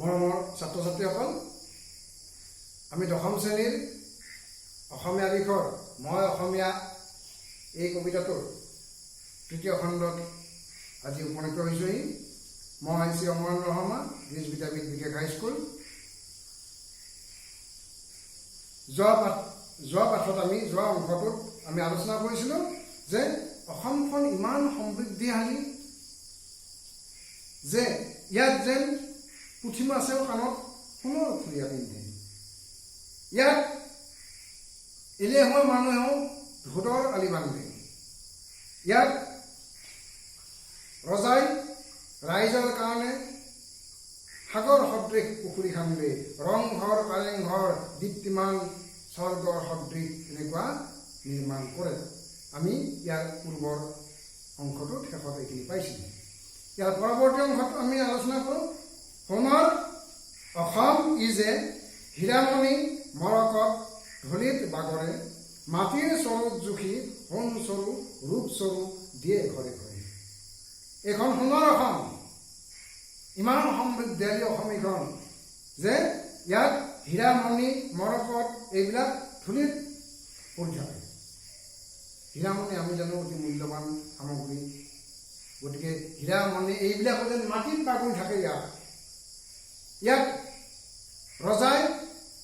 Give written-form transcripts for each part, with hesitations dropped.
মৰমৰ ছাত্ৰ ছাত্ৰীসকল, আমি দশম শ্ৰেণীৰ অসমীয়া বিষয়ৰ "মই অসমীয়া" এই কবিতাটোৰ তৃতীয় খণ্ডত আজি উপনীত হৈছোঁহি। মই শ্ৰী অমৰেন্দ্ৰ শৰ্মা, ব্ৰিজ বিদ্যাপীঠ বিশেষ হাইস্কুল। যোৱা পাঠত আমি, যোৱা অংশটোত আমি আলোচনা কৰিছিলোঁ যে অসমখন ইমান সমৃদ্ধিশালী যে ইয়াত যেন পুঠি মাছেও কাণত সোণৰ থুৰীয়া পিন্ধে, ইয়াত এলেহুৱা মানুহেও ধোদৰ আলি বান্ধে, ইয়াত ৰজাই ৰাইজৰ কাৰণে সাগৰ সদৃশ পুখুৰী খান্দে, ৰংঘৰ, কাৰেংঘৰ দীপ্তিমান স্বৰ্গৰ সদৃশ এনেকুৱা নিৰ্মাণ কৰে। আমি ইয়াৰ পূৰ্বৰ অংশটোত শেষত এইখিনি পাইছিলোঁ। ইয়াৰ পৰৱৰ্তী অংশটো আমি আলোচনা কৰোঁ। সোণৰ অসম ই যে হীৰামণি মৰকত ধূলিত বাগৰে, মাটিৰ চৰুত জুখি সোণ চৰু ৰূপ চৰু দিয়ে ঘৰে ঘৰে। এইখন সোণৰ অসম, ইমান সমৃদ্ধিশালী অসম এইখন যে ইয়াত হীৰামণি মৰকত এইবিলাক ধূলিত পৰি থাকে। হীৰামণি আমি জানো অতি মূল্যৱান সামগ্ৰী। গতিকে হীৰামণি এইবিলাকো যেন মাটিত বাগৰি থাকে ইয়াত। ইয়াত ৰজাই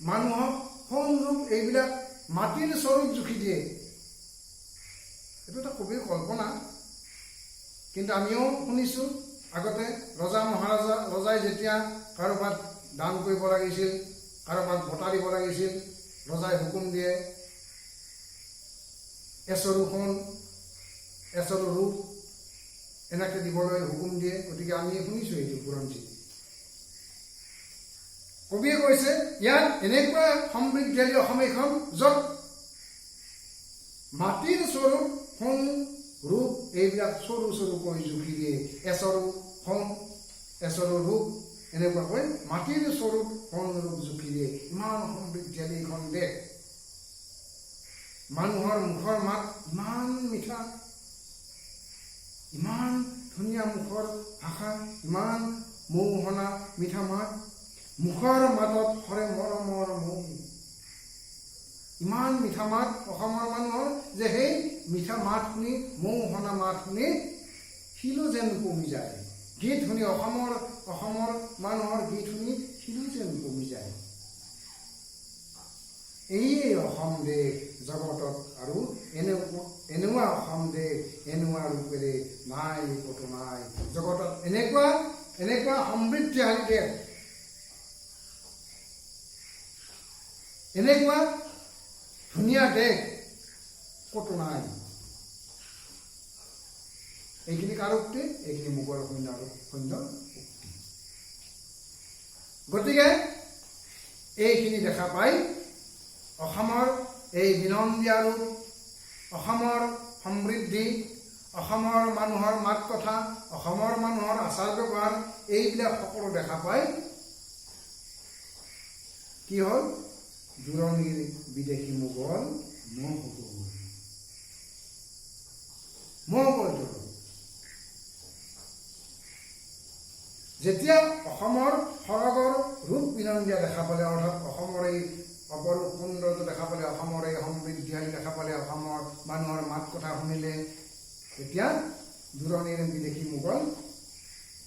মানুহক সোণ ৰূপ এইবিলাক মাটিৰ চৰুত জুখি দিয়ে। এইটো এটা কবিৰ কল্পনা, কিন্তু আমিও শুনিছোঁ, আগতে ৰজা মহাৰাজা, ৰজাই যেতিয়া কাৰোবাক দান কৰিব লাগিছিল, কাৰোবাক বঁটা দিব লাগিছিল, ৰজাই হুকুম দিয়ে, এচৰু সোণ, এচৰু ৰূপ এনেকৈ দিবলৈ হুকুম দিয়ে। গতিকে আমি শুনিছোঁ এইটো বুৰঞ্জী। কবিয়ে কৈছে, ইয়াত এনেকুৱা সমৃদ্ধিশালী অসম এইখন, য'ত মাটিৰ চৰুত সোণ ৰূপ এইবিলাক চৰু চৰুকৈ জুখি দিয়ে। এচৰু সোণ, এচৰু ৰূপ, এনেকুৱাকৈ মাটিৰ চৰুত সোণ ৰূপ জুখি দিয়ে। ইমান সমৃদ্ধিশালী এইখন দেশ। মানুহৰ মুখৰ মাত ইমান মিঠা, ইমান ধুনীয়া মুখৰ ভাষা, ইমান মৌসনা মিঠা মাত। মুখৰ মাতত সৰে মৰমৰ মৌ। ইমান মিঠা মাত অসমৰ মানুহৰ যে সেই মিঠা মাত শুনি, মৌসনা মাত শুনি শিলো যেন কমি যায়। গীত শুনি, অসমৰ মানুহৰ গীত শুনি শিলো যেন কমি যায়। এইয়ে অসম দেশ, জগতত আৰু এনেকুৱা অসম দেশ এনেকুৱা ৰূপেৰে নাই, ক'তো নাই। জগতত এনেকুৱা এনেকুৱা সমৃদ্ধিশালী দেশ, এনেকুৱা ধুনীয়া দেশ ক'তো নাই। এইখিনি কাৰ উক্তি? এইখিনি মোগল সৈন্যৰ উক্তি। গতিকে এইখিনি দেখা পাই, অসমৰ এই বিনন্দীয়া ৰূপ, অসমৰ সমৃদ্ধি, অসমৰ মানুহৰ মাত কথা, অসমৰ মানুহৰ আচাৰ ব্যৱহাৰ, এইবিলাক সকলো দেখা পাই কি হ'ল? দূৰণিৰ বিদেশী মোগল মোহ গ'ল, মোহ গ'ল তেওঁলোক। যেতিয়া অসমৰ সৰগৰ ৰূপ বিনন্দীয়া দেখা পালে, অৰ্থাৎ অসমৰ এই অপৰূপ সৌন্দৰ্য দেখা পালে, অসমৰ এই সমৃদ্ধিশালী দেখা পালে, অসমৰ মানুহৰ মাত কথা শুনিলে, তেতিয়া দূৰণিৰ বিদেশী মোগল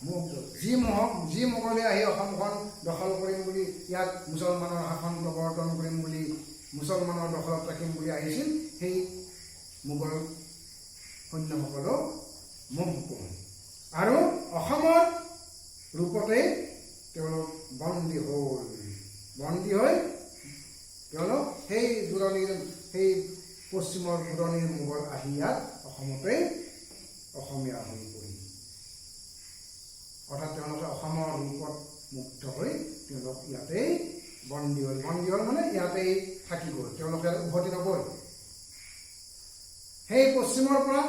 মোহ গ'ল। যি মোগলে আহি অসমখন দখল কৰিম বুলি, ইয়াত মুছলমানৰ শাসন প্ৰৱৰ্তন কৰিম বুলি, মুছলমানৰ দখলত ৰাখিম বুলি আহিছিল, সেই মোগল সৈন্যসকলো মোহ গ'ল আৰু অসমৰ ৰূপতেই তেওঁলোক বন্দী হ'ল। বন্দী হৈ তেওঁলোক সেই পশ্চিমৰ দূৰণিৰ মোগল আহি ইয়াত অসমতেই অসমীয়া হৈ পৰিল। অৰ্থাৎ তেওঁলোকে অসমৰ ৰূপত মুগ্ধ হৈ তেওঁলোক ইয়াতেই বন্দী হ'ল। বন্দী হ'ল মানে ইয়াতেই থাকি গ'ল, তেওঁলোকে উভতি নগ'ল। সেই পশ্চিমৰ পৰা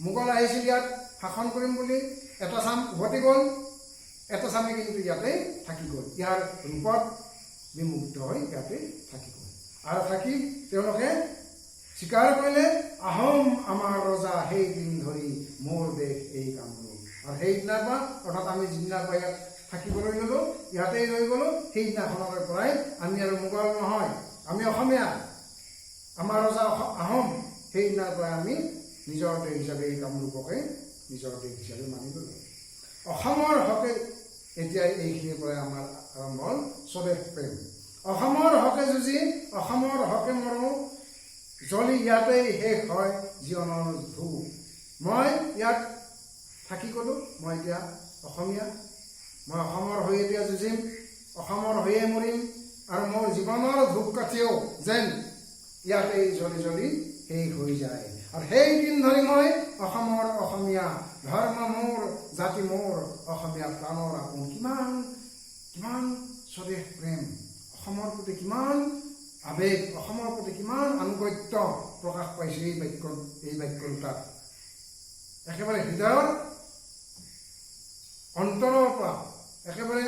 মোগল আহিছিল ইয়াত শাসন কৰিম বুলি, এটা চাম উভতি গ'ল, এটা চামে কিন্তু ইয়াতেই থাকি গ'ল। ইয়াৰ ৰূপত বিমুগ্ধ হৈ ইয়াতেই থাকি গ'ল আৰু থাকি তেওঁলোকে স্বীকাৰ কৰিলে, আহোম আমাৰ ৰজা সেই দিন ধৰি মোৰ দেশ এই কামৰূপ। আৰু সেইদিনাৰ পৰা, অৰ্থাৎ আমি যিদিনাৰ পৰা ইয়াত থাকিবলৈ ল'লোঁ, ইয়াতেই ৰৈ গ'লোঁ। সেইদিনাখনৰে পৰাই আমি আৰু মোগল নহয়, আমি অসমীয়া, আমাৰ ৰজা আহোম। সেইদিনাৰ পৰাই আমি নিজৰ দেশ হিচাপে, এই কামৰূপকে নিজৰ দেশ হিচাপে মানি ল'লোঁ। অসমৰ হকে এতিয়া এইখিনিৰ পৰাই আমাৰ আৰম্ভ হ'ল স্বদেশ প্ৰেম। অসমৰ হকে যুঁজি, অসমৰ হকে মৰো, জ্বলি ইয়াতেই শেষ হয় জীৱনৰ ধূপ। মই ইয়াত থাকি গ'লোঁ, মই এতিয়া অসমীয়া, মই অসমৰ হৈ এতিয়া যুঁজিম, অসমৰ হৈয়ে মৰিম আৰু মোৰ জীৱনৰ ধূপকাঠিও যেন ইয়াতেই জ্বলি জ্বলি শেষ হৈ যায়। আৰু সেই দিন ধৰি মই অসমৰ অসমীয়া, ধৰ্ম মোৰ, জাতি মোৰ, অসমীয়া প্ৰাণৰ আপোন। কিমান কিমান স্বদেশ প্ৰেম, অসমৰ প্ৰতি কিমান আৱেগ, অসমৰ প্ৰতি কিমান আনুগত্য প্ৰকাশ পাইছে এই বাক্য দুটাত। একেবাৰে হৃদয়ৰ অন্তৰৰ পৰা, একেবাৰে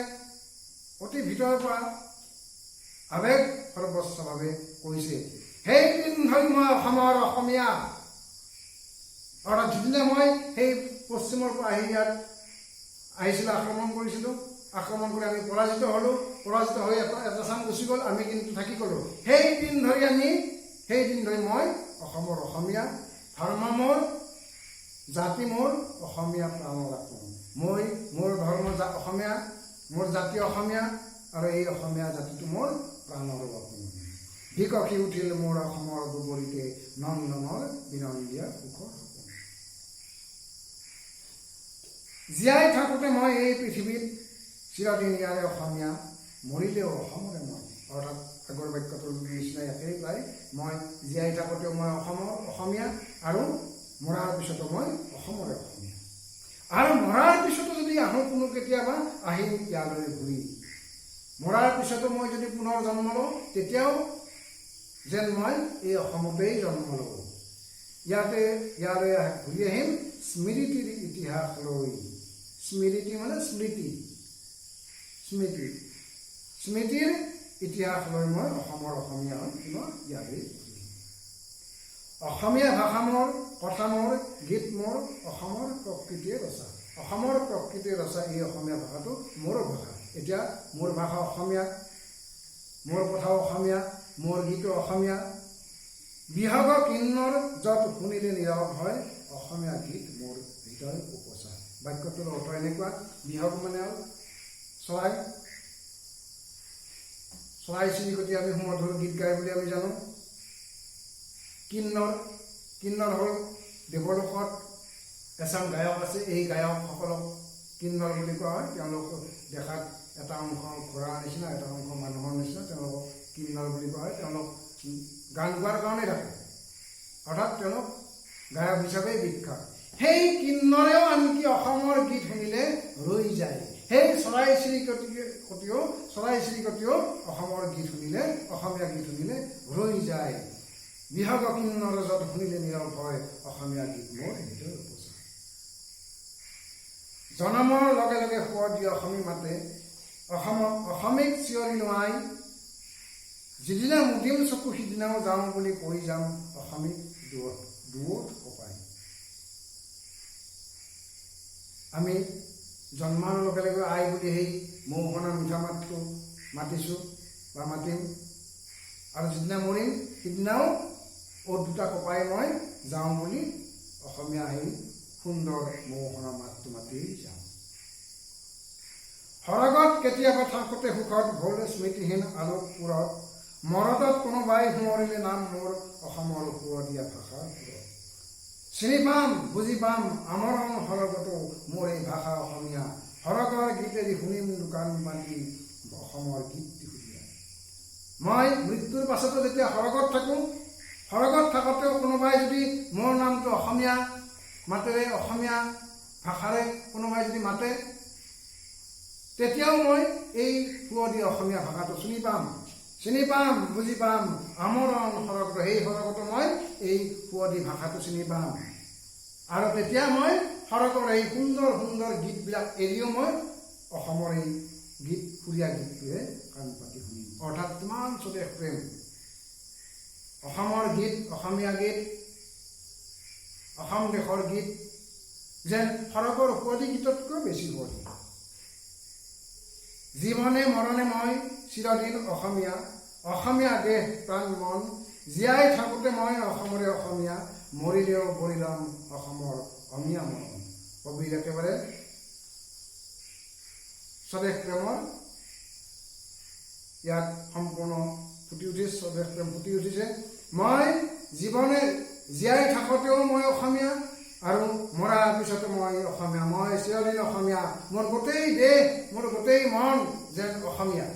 অতি ভিতৰৰ পৰা আৱেগ সৰ্বস্বভাৱে কৈছে, সেই দিন ধৰি মই অসমৰ অসমীয়া। অৰ্থাৎ যিদিনা মই সেই পশ্চিমৰ পৰা আহি ইয়াত আহিছিলোঁ, আক্ৰমণ কৰিছিলোঁ, আক্ৰমণ কৰি আমি পৰাজিত হ'লোঁ, পৰাজিত হৈ এটা এটা চাম গুচি গ'ল, আমি কিন্তু থাকি গ'লোঁ। সেই দিন ধৰি মই অসমৰ অসমীয়া, ধৰ্ম মোৰ, জাতি মোৰ, অসমীয়া প্ৰাণৰ আপোন। মই মোৰ ধৰ্ম অসমীয়া, মোৰ জাতি অসমীয়া আৰু এই অসমীয়া জাতিটো মোৰ প্ৰাণৰো আপোন। বিকশি উঠিল মোৰ অসমৰ দুবৰিতে নন্দনৰ বিনন্দীয়া সুখৰ সপোন। জীয়াই থাকোঁতে মই এই পৃথিৱীত চিৰদিন ইয়াৰে অসমীয়া, মৰিলেও অসমৰে মই। অৰ্থাৎ আগৰ বাক্যটোৰ নিচিনাই একেই প্ৰায়। মই জীয়াই থাকোঁতেও মই অসমৰ অসমীয়া আৰু মৰাৰ পিছতো মই অসমৰে অসমীয়া। আৰু মৰাৰ পিছতো যদি আহোঁ কোনো কেতিয়াবা, আহিম ইয়ালৈ ঘূৰি। মৰাৰ পিছতো মই যদি পুনৰ জন্ম লওঁ, তেতিয়াও যেন মই এই অসমতেই জন্ম লওঁ। ইয়ালৈ ঘূৰি আহিম স্মৃতিৰ ইতিহাস লৈ। স্মৃতি মানে স্মৃতি, স্মৃতি, স্মৃতিৰ ইতিহাস লৈ মই অসমৰ অসমীয়া হৈ পুনৰ ইয়ালৈ ঘূৰি আহিম। অসমীয়া ভাষা মোৰ, কথা মোৰ, গীত মোৰ, অসমৰ প্ৰকৃতিয়ে ৰচা। অসমৰ প্ৰকৃতিয়ে ৰচা এই অসমীয়া ভাষাটো মোৰো ভাষা। এতিয়া মোৰ ভাষা অসমীয়া, মোৰ কথাও অসমীয়া, মোৰ গীতো অসমীয়া। বিহগ কিন্নৰ য'ত শুনিলে নীৰৱ হয়, অসমীয়া গীত মোৰ হৃদয় উপচা। বাক্যটোৰ অৰ্থ এনেকুৱা, বিহগ মানে হ'ল চৰাই, চৰাই চিৰিকটি আমি সুমধুৰ গীত গায় বুলি আমি জানো। কিন্নৰ, কিন্নৰ হ'ল দেৱলোকত এচাম গায়ক আছে, এই গায়কসকলক কিন্নৰ বুলি কোৱা হয়। তেওঁলোক দেখাত এটা অংশ ঘোঁৰাৰ নিচিনা, এটা অংশ মানুহৰ নিচিনা, তেওঁলোকক কিন্নৰ বুলি কোৱা হয়। তেওঁলোক গান গোৱাৰ কাৰণেই থাকে, অৰ্থাৎ তেওঁলোক গায়ক হিচাপেই বিখ্যাত। সেই কিন্নৰেও আনকি অসমৰ গীত শুনিলে ৰৈ যায়। সেই চৰাই চিৰিকটিও অসমৰ গীত শুনিলে, অসমীয়া গীত শুনিলে ৰৈ যায়। বিহগ কিন্নৰ য'ত শুনিলে নীৰৱ হয়, অসমীয়া গীত মোৰ হৃদয় উপচা। জনমৰ লগে লগে সুৱদি অসমী মাতে অসমীক চিঞৰি নোৱাই। যিদিনা মুদিম চকু, সিদিনাও যাওঁ বুলি কৈ যাম অসমীক দুওঁঠ কঁপাই। আমি জন্মাৰ লগে লগে আই বুলি সেই মৌসনা মিঠা মাতটো মাতিছোঁ বা মাতিম আৰু যিদিনা মৰিম, সিদিনাও ওঁঠ দুটা কঁপাই মই যাওঁ বুলি অসমীয়া সেই সুন্দৰ মৌসনা মাতটো মাতি যাম। সৰগত কেতিয়াবা থাকোঁতে সুখত ভোল স্মৃতিহীন আলোকপুৰত, মৰতত কোনোবাই সোঁৱৰিলে নাম মোৰ অসমৰ সুৱদীয়া ভাষাৰ সুৰত, চিনি পাম, বুজি পাম, আমৰণ সৰগতো মোৰ এই ভাষা অসমীয়া। সৰগৰ গীতেদি শুনিম দোকান বান্ধি অসমৰ গীত সুৰীয়া। মই মৃত্যুৰ পাছতো যেতিয়া সৰগত থাকোঁ, সৰগত থাকোঁতেও কোনোবাই যদি মোৰ নামটো অসমীয়া মাতেৰে, অসমীয়া ভাষাৰে কোনোবাই যদি মাতে, তেতিয়াও মই এই সুৱদী অসমীয়া ভাষাটো চিনি পাম, চিনি পাম, বুজি পাম। আমৰণ সৰগত, সেই সৰগতো মই এই সুৱদী ভাষাটো চিনি পাম আৰু তেতিয়া মই সৰগৰ এই সুন্দৰ সুন্দৰ গীতবিলাক এৰিও মই অসমৰ এই গীত, সুৰীয়া গীতটোহে কাণ পাতি শুনিম। অৰ্থাৎ কিমান স্বদেশ প্ৰেম! অসমৰ গীত, অসমীয়া গীত, অসম দেশৰ গীত যেন সৰগৰ সুৱদী গীততকৈ বেছি সুৱদী। জীৱনে মৰণে মই চিৰদিন অসমীয়া, অসমীয়া দেহ প্ৰাণ মন। জীয়াই থাকোঁতে মই অসমৰে অসমীয়া, মৰিলেও বৰি ল'ম অসমৰ অমীয়া মৰম। কবিৰ একেবাৰে স্বদেশ প্ৰেমৰ ইয়াত সম্পূৰ্ণ ফুটি উঠিছে, স্বদেশ প্ৰেম ফুটি উঠিছে। মই জীৱনে জীয়াই থাকোঁতেও মই অসমীয়া আৰু মৰাৰ পিছতো মই অসমীয়া। মই চিৰদিন অসমীয়া। মোৰ গোটেই দেহ, মোৰ গোটেই মন যেন অসমীয়া।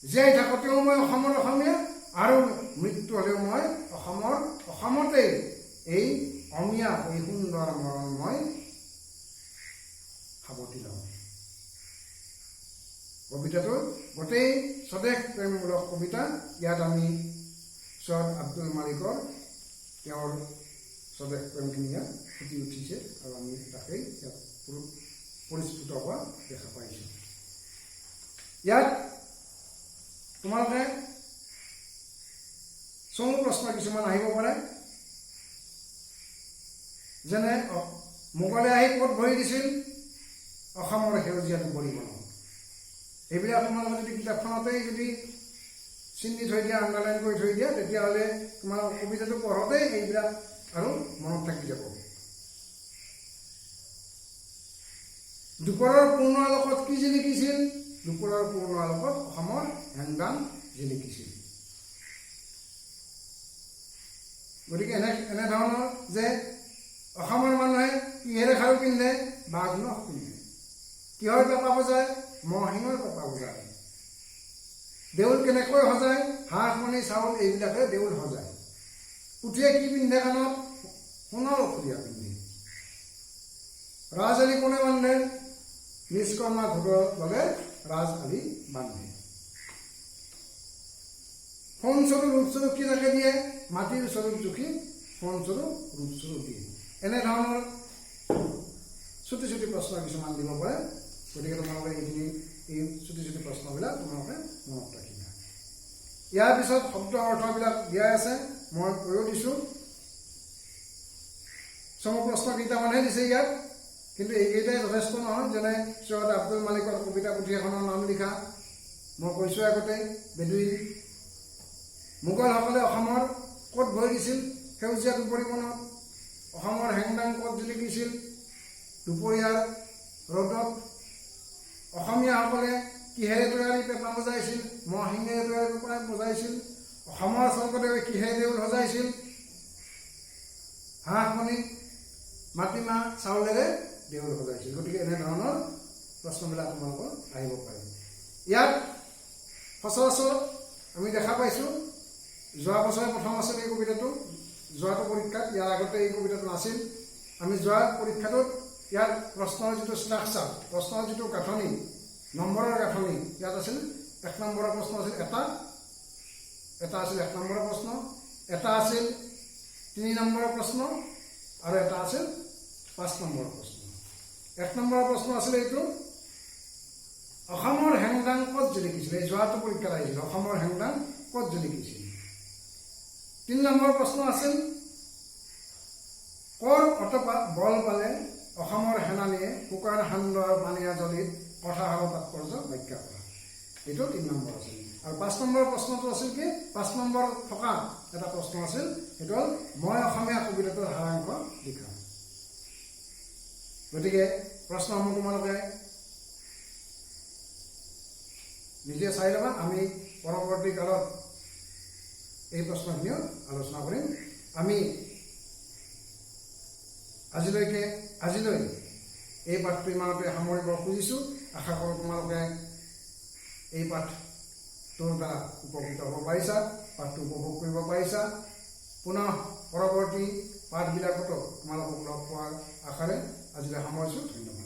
জীয়াই থাকোঁতেও মই অসমৰ অসমীয়া আৰু মৃত্যু হ'লেও মই অসমৰ, অসমতেই এই অমীয়া, এই সুন্দৰ মৰণ মই সাৱটি লওঁ। কবিতাটো গোটেই স্বদেশ প্ৰেমমূলক কবিতা। ইয়াত আমি চৈয়দ আব্দুল মালিকৰ তেওঁৰ স্বদেশ প্ৰেমখিনি ইয়াত ফুটি উঠিছে আৰু আমি তাকেই ইয়াত পৰিস্ফুট হোৱা দেখা পাইছোঁ। ইয়াত তোমালোকে চমু প্ৰশ্ন কিছুমান আহিব পাৰে, যেনে মোগলে আহি ক'ত ভৰি দিছিল? অসমৰ সেউজীয়া দুবৰি বনত। এইবিলাক তোমালোকে যদি কিতাপখনতেই যদি চিহ্নি থৈ দিয়া, আণ্ডাৰলাইন কৰি থৈ দিয়া, তেতিয়াহ'লে তোমালোকৰ কবিতাটো পঢ়োঁতেই এইবিলাক আৰু মনত থাকি যাব। দুপৰৰ পূৰ্ণ আলোকত কি জিলিকিছিল? দুপৰৰ পূৰ্ণ আলোকত অসমৰ হেংদাং জিলিকিছিল। গতিকে এনেধৰণৰ যে অসমৰ মানুহে কিহেৰে খাৰু পিন্ধে? বাঘ নখ পিন্ধে। কিহৰ পেঁপা বজায়? মহ শিঙৰ পেঁপা বজায়। দেউল কেনেকৈ সজায়? হাঁহ, কণী, চাউল এইবিলাকে দেউল সজায়। পুথিয়ে কি পিন্ধে কাণত? সোণৰ খুৰীয়া পিন্ধে। ৰাজআলি কোনে বান্ধে? নিষ্কৰ্মা ধোদৰ দলে ৰাজআলি বান্ধে। সোণস্বৰূপ ৰূপস্বৰূপ কি তাকে দিয়ে? মাটিৰ স্বৰূপ জুখি সোণস্বৰূপ ৰূপস্বৰূপ দিয়ে। এনেধৰণৰ চুটি চুটি প্ৰশ্ন কিছুমান দিব পাৰে। গতিকে তোমালোকে এই চুটি চুটি প্ৰশ্নবিলাক তোমালোকে মনত ৰাখিবা। ইয়াৰ পিছত শব্দ অৰ্থবিলাক দিয়াই আছে, মই কৈও দিছোঁ। চমু প্ৰশ্ন কেইটামানহে দিছে ইয়াত, কিন্তু এইকেইটাই যথেষ্ট নহয়। যেনে চৈয়দ আব্দুল মালিকৰ কবিতা পুথি এখনৰ নাম লিখা, মই কৈছোঁ আগতে, বেদুইন। মোগলসকলে অসমৰ ক'ত ভৰি দিছিল? সেউজীয়া দুবৰি বনত। অসমৰ হেংদাং ক'ত জিলিকিছিল? দুপৰীয়াৰ ৰ'দত। অসমীয়াসকলে কিহেৰে তৈয়াৰী পেঁপা বজাইছিল? মহ শিঙেৰে তৈয়াৰী পেঁপা বজাইছিল। অসমৰ স্বৰ্গদেৱে কিহেৰে দেউল সজাইছিল? হাঁহ, কণী, মাটিমাহ, চাউলেৰে দেউল সজাইছিল। গতিকে এনেধৰণৰ প্ৰশ্নবিলাক তোমালোকৰ আহিব পাৰে। ইয়াত সচৰাচৰ আমি দেখা পাইছোঁ, যোৱা বছৰে প্ৰথম আছিল এই কবিতাটো যোৱাটো পৰীক্ষাত। ইয়াৰ আগতে এই কবিতাটো নাছিল। আমি যোৱা পৰীক্ষাটোত ইয়াত প্ৰশ্নৰ যিটো ষ্ট্ৰাকচাৰ, প্ৰশ্নৰ যিটো গাঁথনি, নম্বৰৰ গাঁথনি, ইয়াত আছিল এক নম্বৰৰ প্ৰশ্ন আছিল এটা, এটা আছিল এক নম্বৰৰ প্ৰশ্ন, এটা আছিল তিনি নম্বৰৰ প্ৰশ্ন আৰু এটা আছিল পাঁচ নম্বৰৰ প্ৰশ্ন। এক নম্বৰৰ প্ৰশ্ন আছিল এইটো, অসমৰ হেংদাং ক'ত জিলিকিছিল? এই যোৱাটো পৰীক্ষাত আহিছিল, অসমৰ হেংদাং ক'ত জিলিকিছিল? তিনি নম্বৰ প্ৰশ্ন আছিল, কৰ অত বল পালে অসমৰ সেনানীয়ে শুকান সান্দহ আৰু পানীয়া জলিত কথাষাৰৰ তাৎপৰ্য ব্যাখ্যা কৰা। এইটো তিনি নম্বৰ আছিল। আৰু পাঁচ নম্বৰ প্ৰশ্নটো আছিল কি? পাঁচ নম্বৰ থকা এটা প্ৰশ্ন আছিল, সেইটো হ'ল মই অসমীয়া কবিতাটোৰ সাৰাংশ লিখা। গতিকে প্ৰশ্নসমূহ তোমালোকে নিজে চাই ল'বা। আমি পৰৱৰ্তী কালত এই প্ৰশ্নখিনিও আলোচনা কৰিম। আমি আজিলৈ এই পাঠটো ইমানতে সামৰিব খুজিছোঁ। আশা কৰোঁ তোমালোকে এই পাঠটোৰ দ্বাৰা উপকৃত হ'ব পাৰিছা, পাঠটো উপভোগ কৰিব পাৰিছা। পুনঃ পৰৱৰ্তী পাঠবিলাকতো তোমালোকক লগ পোৱাৰ আশাৰে আজিলৈ সামৰিছোঁ। ধন্যবাদ।